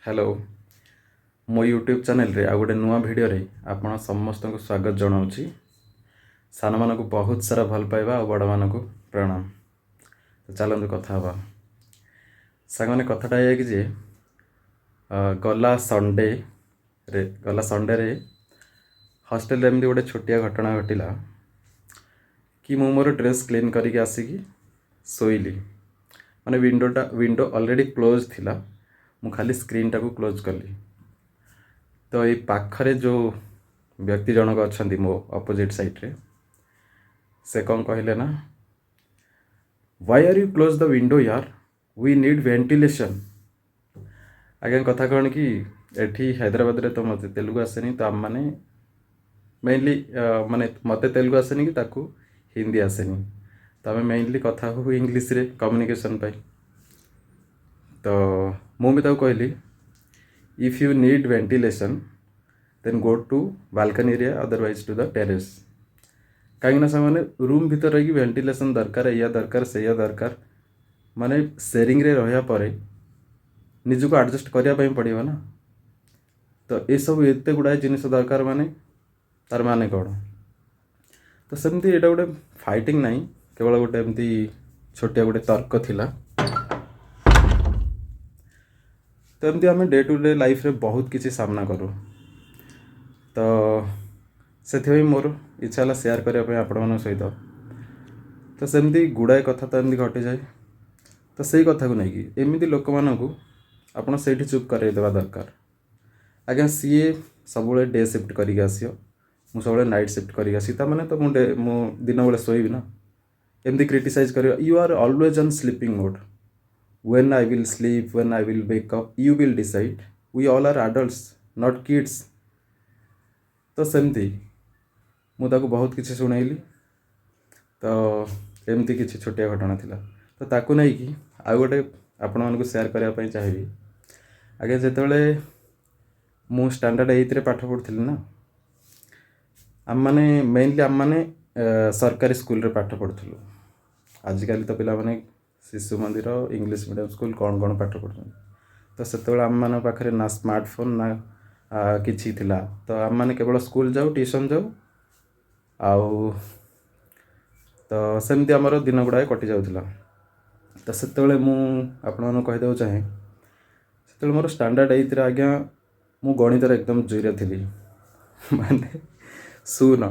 Hello, ମୋ YouTube ଚ୍ୟାନେଲ୍ରେ ଆଉ ଗୋଟେ ନୂଆ ଭିଡ଼ିଓରେ ଆପଣ ସମସ୍ତଙ୍କୁ ସ୍ୱାଗତ ଜଣାଉଛି। ସାନମାନଙ୍କୁ ବହୁତ ସାରା ଭଲ ପାଇବା ଆଉ ବଡ଼ମାନଙ୍କୁ ପ୍ରଣାମ। ତ ଚାଲନ୍ତୁ କଥା ହେବା ସାଙ୍ଗମାନେ। କଥାଟା ଏଇଆ କି ଯେ ଗଲା ସଣ୍ଡେରେ ହଷ୍ଟେଲରେ ଏମିତି ଗୋଟେ ଛୋଟିଆ ଘଟଣା ଘଟିଲା କି ମୁଁ ମୋର ଡ୍ରେସ୍ କ୍ଲିନ୍ କରିକି ଆସିକି ଶୋଇଲି। ମାନେ ୱିଣ୍ଡୋ ଅଲରେଡ଼ି କ୍ଲୋଜ୍ ଥିଲା, ମୁଁ ଖାଲି ସ୍କ୍ରିନ୍ଟାକୁ କ୍ଲୋଜ୍ କଲି। ତ ଏଇ ପାଖରେ ଯେଉଁ ବ୍ୟକ୍ତି ଜଣକ ଅଛନ୍ତି ମୋ ଅପୋଜିଟ୍ ସାଇଡ଼୍ରେ, ସେ କ'ଣ କହିଲେ ନା, "Why are you close the window yaar? We need ventilation." ଆଜ୍ଞା, କଥା କ'ଣ କି ଏଠି ହାଇଦ୍ରାବାଦରେ ତ ମୋତେ ତେଲୁଗୁ ଆସେନି। ତ ଆମମାନେ ମେନଲି, ମାନେ ମୋତେ ତେଲୁଗୁ ଆସେନି କି ତାକୁ ହିନ୍ଦୀ ଆସେନି। ତ ଆମେ ମେନଲି କଥା ହଉ ଇଂଲିଶରେ କମ୍ୟୁନିକେସନ୍ ପାଇଁ। ତ ମୁଁ ବି ତାକୁ କହିଲି, "If you need ventilation, then go to balcony area, otherwise to the terrace." କାହିଁକିନା ସେମାନେ ରୁମ୍ ଭିତରେ ରହିକି ଭେଣ୍ଟିଲେସନ୍ ଦରକାର, ଏଇଆ ଦରକାର, ସେଇଆ ଦରକାର, ମାନେ ସେରିଂରେ ରହିବା ପରେ ନିଜକୁ ଆଡ଼ଜଷ୍ଟ କରିବା ପାଇଁ ପଡ଼ିବ ନା। ତ ଏସବୁ ଏତେ ଗୁଡ଼ାଏ ଜିନିଷ ଦରକାର, ମାନେ ତାର ମାନେ କ'ଣ? ତ ସେମିତି ଏଇଟା ଗୋଟେ ଫାଇଟିଂ ନାହିଁ, କେବଳ ଗୋଟେ ଏମିତି ଛୋଟିଆ ଗୋଟେ ତର୍କ ଥିଲା। ତ ଏମିତି ଆମେ ଡେ ଟୁ ଡେ ଲାଇଫ୍ରେ ବହୁତ କିଛି ସାମ୍ନା କରୁ। ତ ସେଥିପାଇଁ ମୋର ଇଚ୍ଛା ହେଲା ସେୟାର କରିବା ପାଇଁ ଆପଣମାନଙ୍କ ସହିତ। ତ ସେମିତି ଗୁଡ଼ାଏ କଥା ତ ଏମିତି ଘଟିଯାଏ। ତ ସେଇ କଥାକୁ ନେଇକି ଏମିତି ଲୋକମାନଙ୍କୁ ଆପଣ ସେଇଠି ଚୁପ୍ କରେଇ ଦେବା ଦରକାର। ଆଜ୍ଞା, ସିଏ ସବୁବେଳେ ଡେ ସିଫ୍ଟ କରିକି ଆସିବ, ମୁଁ ସବୁବେଳେ ନାଇଟ୍ ସିଫ୍ଟ କରିକି ଆସିବି, ତାମାନେ ତ ମୁଁ ଦିନବେଳେ ଶୋଇବି ନା। ଏମିତି କ୍ରିଟିସାଇଜ୍ କରିବା, "You are always on sleeping mode. When I will sleep, when I will wake up, you will decide. We all are adults, not kids." ତ ସେମିତି ମୁଁ ତାକୁ ବହୁତ କିଛି ଶୁଣେଇଲି। ତ ଏମିତି କିଛି ଛୋଟିଆ ଘଟଣା ଥିଲା। ତ ତାକୁ ନେଇକି ଆଉ ଗୋଟେ ଆପଣମାନଙ୍କୁ ସେୟାର କରିବା ପାଇଁ ଚାହିଁବି। ଆଜ୍ଞା, ଯେତେବେଳେ ମୁଁ ଷ୍ଟାଣ୍ଡାର୍ଡ଼ ଏଇଥରେ ପାଠ ପଢ଼ୁଥିଲି ନା, ଆମମାନେ ମେନଲି ଆମମାନେ ସରକାରୀ ସ୍କୁଲରେ ପାଠ ପଢ଼ୁଥିଲୁ। ଆଜିକାଲି ତ ପିଲାମାନେ ଶିଶୁ ମନ୍ଦିର, ଇଂଲିଶ ମିଡ଼ିୟମ୍ ସ୍କୁଲ, କ'ଣ କ'ଣ ପାଠ ପଢ଼ୁଛନ୍ତି। ତ ସେତେବେଳେ ଆମମାନଙ୍କ ପାଖରେ ନା ସ୍ମାର୍ଟଫୋନ୍ ନା କିଛି ଥିଲା। ତ ଆମମାନେ କେବଳ ସ୍କୁଲ ଯାଉ, ଟ୍ୟୁସନ୍ ଯାଉ, ଆଉ ତ ସେମିତି ଆମର ଦିନ ଗୁଡ଼ାଏ କଟି ଯାଉଥିଲା। ତ ସେତେବେଳେ ମୁଁ ଆପଣମାନଙ୍କୁ କହିଦେବାକୁ ଚାହେଁ, ସେତେବେଳେ ମୋର ଷ୍ଟାଣ୍ଡାର୍ଡ଼ ଏଇଥିରେ ଆଜ୍ଞା ମୁଁ ଗଣିତରେ ଏକଦମ ଜିରୋ ଥିଲି, ମାନେ ଶୂନ।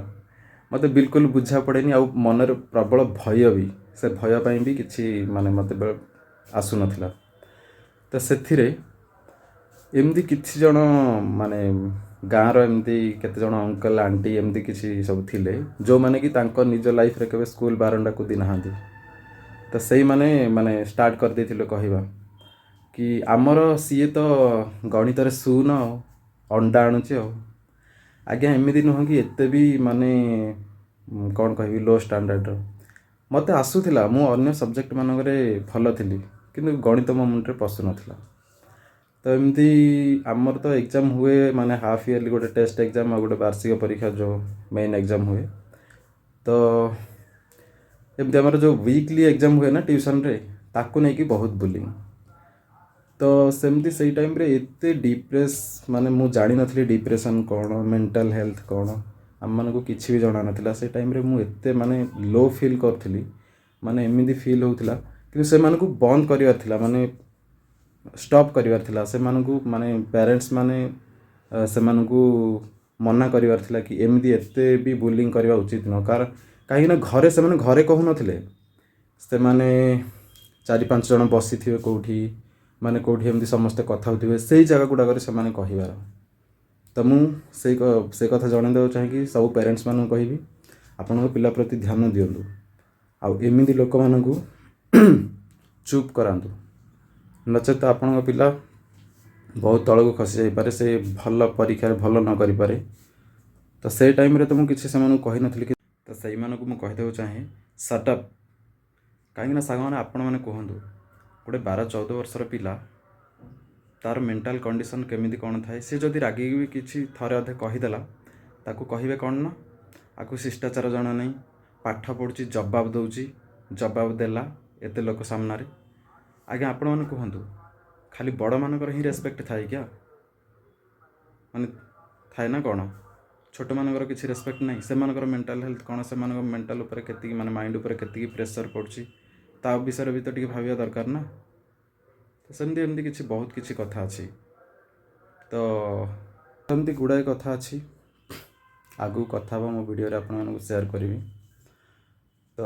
ମୋତେ ବିଲକୁଲ ବୁଝା ପଡ଼େନି ଆଉ ମନରେ ପ୍ରବଳ ଭୟ ବି। ସେ ଭୟ ପାଇଁ ବି କିଛି ମାନେ ମୋତେ ଆସୁନଥିଲା। ତ ସେଥିରେ ଏମିତି କିଛି ଜଣ, ମାନେ ଗାଁର ଏମିତି କେତେଜଣ ଅଙ୍କଲ, ଆଣ୍ଟି ଏମିତି କିଛି ସବୁ ଥିଲେ, ଯେଉଁମାନେ କି ତାଙ୍କ ନିଜ ଲାଇଫ୍ରେ କେବେ ସ୍କୁଲ ବାରଣ୍ଡା କୁଦି ନାହାନ୍ତି। ତ ସେଇମାନେ ମାନେ ଷ୍ଟାର୍ଟ କରିଦେଇଥିଲେ କହିବା କି ଆମର ସିଏ ତ ଗଣିତରେ ଶୂନ ଆଉ ଅଣ୍ଡା ଆଣୁଛି। ଆଉ ଆଜ୍ଞା, ଏମିତି ନୁହଁ କି ଏତେ ବି ମାନେ କ'ଣ କହିବି, ଲୋ ଷ୍ଟାଣ୍ଡାର୍ଡ଼ର। ମୋତେ ଆସୁଥିଲା, ମୁଁ ଅନ୍ୟ ସବଜେକ୍ଟ ମାନଙ୍କରେ ଭଲ ଥିଲି, କିନ୍ତୁ ଗଣିତ ମୋ ମୁଣ୍ଡରେ ପଶୁନଥିଲା। ତ ଏମିତି ଆମର ତ ଏକ୍ଜାମ୍ ହୁଏ, ମାନେ ହାଫ୍ ଇୟରଲି ଗୋଟେ ଟେଷ୍ଟ ଏକ୍ଜାମ୍ ଆଉ ଗୋଟେ ବାର୍ଷିକ ପରୀକ୍ଷା ଯେଉଁ ମେନ୍ ଏକ୍ଜାମ୍ ହୁଏ। ତ ଏମିତି ଆମର ଯେଉଁ ୱିକଲି ଏକ୍ଜାମ୍ ହୁଏ ନା ଟ୍ୟୁସନ୍ରେ, ତାକୁ ନେଇକି ବହୁତ ବୁଲିଂ। ତ ସେମିତି ସେଇ ଟାଇମ୍ରେ ଏତେ ଡିପ୍ରେସ୍, ମାନେ ମୁଁ ଜାଣିନଥିଲି ଡିପ୍ରେସନ୍ କ'ଣ, ମେଣ୍ଟାଲ୍ ହେଲ୍ଥ କ'ଣ, ଆମମାନଙ୍କୁ କିଛି ବି ଜଣା ନଥିଲା। ସେ ଟାଇମ୍ରେ ମୁଁ ଏତେ ମାନେ ଲୋ ଫିଲ୍ କରୁଥିଲି, ମାନେ ଏମିତି ଫିଲ୍ ହେଉଥିଲା। କିନ୍ତୁ ସେମାନଙ୍କୁ ବନ୍ଦ କରିବାର ଥିଲା, ମାନେ ଷ୍ଟପ୍ କରିବାର ଥିଲା ସେମାନଙ୍କୁ, ମାନେ ପ୍ୟାରେଣ୍ଟସ୍ ମାନେ ସେମାନଙ୍କୁ ମନା କରିବାର ଥିଲା କି ଏମିତି ଏତେ ବି ବୁଲିଂ କରିବା ଉଚିତ ନୁହଁ। କାରଣ କାହିଁକିନା ଘରେ ସେମାନେ ଘରେ କହୁନଥିଲେ। ସେମାନେ ଚାରି ପାଞ୍ଚ ଜଣ ବସିଥିବେ କେଉଁଠି, ମାନେ କେଉଁଠି ଏମିତି ସମସ୍ତେ କଥା ହେଉଥିବେ, ସେଇ ଜାଗା ଗୁଡ଼ାକରେ ସେମାନେ କହିବାର। ତ ମୁଁ ସେ କଥା ଜଣାଇ ଦେବାକୁ ଚାହିଁକି ସବୁ ପ୍ୟାରେଣ୍ଟସ୍ ମାନଙ୍କୁ କହିବି, ଆପଣଙ୍କ ପିଲା ପ୍ରତି ଧ୍ୟାନ ଦିଅନ୍ତୁ ଆଉ ଏମିତି ଲୋକମାନଙ୍କୁ ଚୁପ୍ କରାନ୍ତୁ। ନଚେତ ଆପଣଙ୍କ ପିଲା ବହୁତ ତଳକୁ ଖସି ଯାଇପାରେ, ସେ ଭଲ ପରୀକ୍ଷାରେ ଭଲ ନ କରିପାରେ। ତ ସେଇ ଟାଇମ୍ରେ ତ ମୁଁ କିଛି ସେମାନଙ୍କୁ କହିନଥିଲି କି ତ ସେଇମାନଙ୍କୁ ମୁଁ କହିଦେବାକୁ ଚାହେଁ, ସଟ୍ ଅପ୍। କାହିଁକିନା ସାଙ୍ଗମାନେ, ଆପଣମାନେ କୁହନ୍ତୁ, ଗୋଟେ 12-14 ବର୍ଷର ପିଲା, ତାର ମେଣ୍ଟାଲ୍ କଣ୍ଡିସନ୍ କେମିତି କ'ଣ ଥାଏ? ସେ ଯଦି ରାଗିକି ବି କିଛି ଥରେ ଅଧେ କହିଦେଲା, ତାକୁ କହିବେ କ'ଣ ନା ଆକୁ ଶିଷ୍ଟାଚାର ଜଣା ନାହିଁ, ପାଠ ପଢ଼ୁଛି, ଜବାବ ଦେଉଛି, ଜବାବ ଦେଲା ଏତେ ଲୋକ ସାମ୍ନାରେ। ଆଜ୍ଞା, ଆପଣମାନେ କୁହନ୍ତୁ। ଖାଲି ବଡ଼ମାନଙ୍କର ହିଁ ରେସପେକ୍ଟ ଥାଏ କିଆ? ମାନେ ଥାଏ ନା କ'ଣ? ଛୋଟମାନଙ୍କର କିଛି ରେସପେକ୍ଟ ନାହିଁ? ସେମାନଙ୍କର ମେଣ୍ଟାଲ୍ ହେଲ୍ଥ କ'ଣ, ସେମାନଙ୍କ ମେଣ୍ଟାଲ୍ ଉପରେ କେତିକି, ମାନେ ମାଇଣ୍ଡ ଉପରେ କେତିକି ପ୍ରେସର୍ ପଡ଼ୁଛି, ତା ବିଷୟରେ ବି ତ ଟିକେ ଭାବିବା ଦରକାର ନା। ତ ସେମିତି ଏମିତି କିଛି ବହୁତ କିଛି କଥା ଅଛି। ତ ସେମିତି ଗୁଡ଼ାଏ କଥା ଅଛି, ଆଗକୁ କଥା ହେବ, ମୋ ଭିଡ଼ିଓରେ ଆପଣମାନଙ୍କୁ ସେୟାର କରିବି। ତ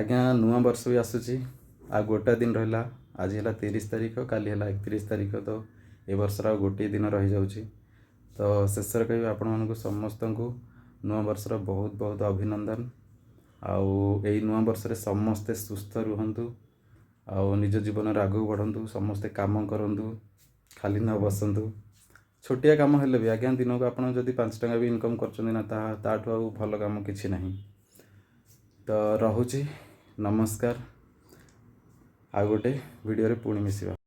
ଆଜ୍ଞା, ନୂଆ ବର୍ଷ ବି ଆସୁଛି। ଆଉ ଗୋଟାଏ ଦିନ ରହିଲା। ଆଜି ହେଲା 30 ତାରିଖ, କାଲି ହେଲା 31 ତାରିଖ। ତ ଏ ବର୍ଷର ଆଉ ଗୋଟିଏ ଦିନ ରହିଯାଉଛି। ତ ଶେଷରେ କହିବି, ଆପଣମାନଙ୍କୁ ସମସ୍ତଙ୍କୁ ନୂଆ ବର୍ଷର ବହୁତ ବହୁତ ଅଭିନନ୍ଦନ। ଆଉ ଏଇ ନୂଆ ବର୍ଷରେ ସମସ୍ତେ ସୁସ୍ଥ ରୁହନ୍ତୁ ଆଉ ନିଜ ଜୀବନରେ ଆଗକୁ ବଢ଼ନ୍ତୁ। ସମସ୍ତେ କାମ କରନ୍ତୁ, ଖାଲି ନ ବସନ୍ତୁ। ଛୋଟିଆ କାମ ହେଲେ ବି ଆଜ୍ଞା, ଦିନକୁ ଆପଣ ଯଦି 5 ଟଙ୍କା ବି ଇନକମ୍ କରୁଛନ୍ତି ନା, ତାହା ତାଠୁ ଆଉ ଭଲ କାମ କିଛି ନାହିଁ। ତ ରହୁଛି, ନମସ୍କାର। ଆଉ ଗୋଟେ ଭିଡ଼ିଓରେ ପୁଣି ମିଶିବା।